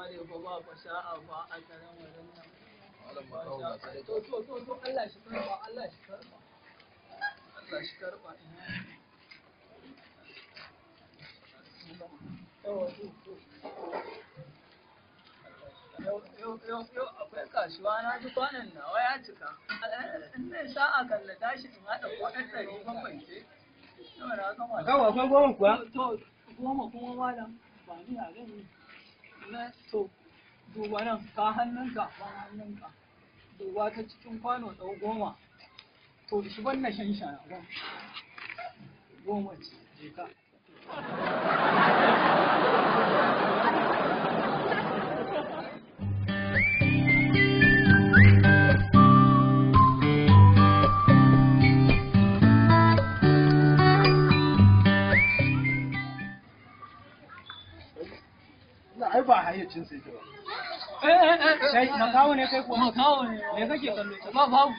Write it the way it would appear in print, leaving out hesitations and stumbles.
Amma dai fa ba fa sa'a ba a tsaron wajen nan. Malam Ba makaho ga sa'a. sadaka. To to to to, Allah shi karba, Allah shi karba. Allah shi karba, ina. Yawa, to to. Yau yau yau yau akwai kasuwa, na ji kwanan nawa ya cika. In zai sa'a kan na tashi in haɗa kwaɗan 700 ce. Yau na gama. Makaho, akwai 10 kuwa? To, 10 kuma malam, ba ni a gani. Na to, duba nan, ka hannunka, ba hannunka. Duba ta cikin kwano, ɗau 10. To, shi wannan shanshana, 10. 10 ce, je ka. Na ai ba hayyacin sai ba. Eh, eh, eh. Kai, makaho ne kai kuwa? Makaho ne. Me kake kallo? Ba babu.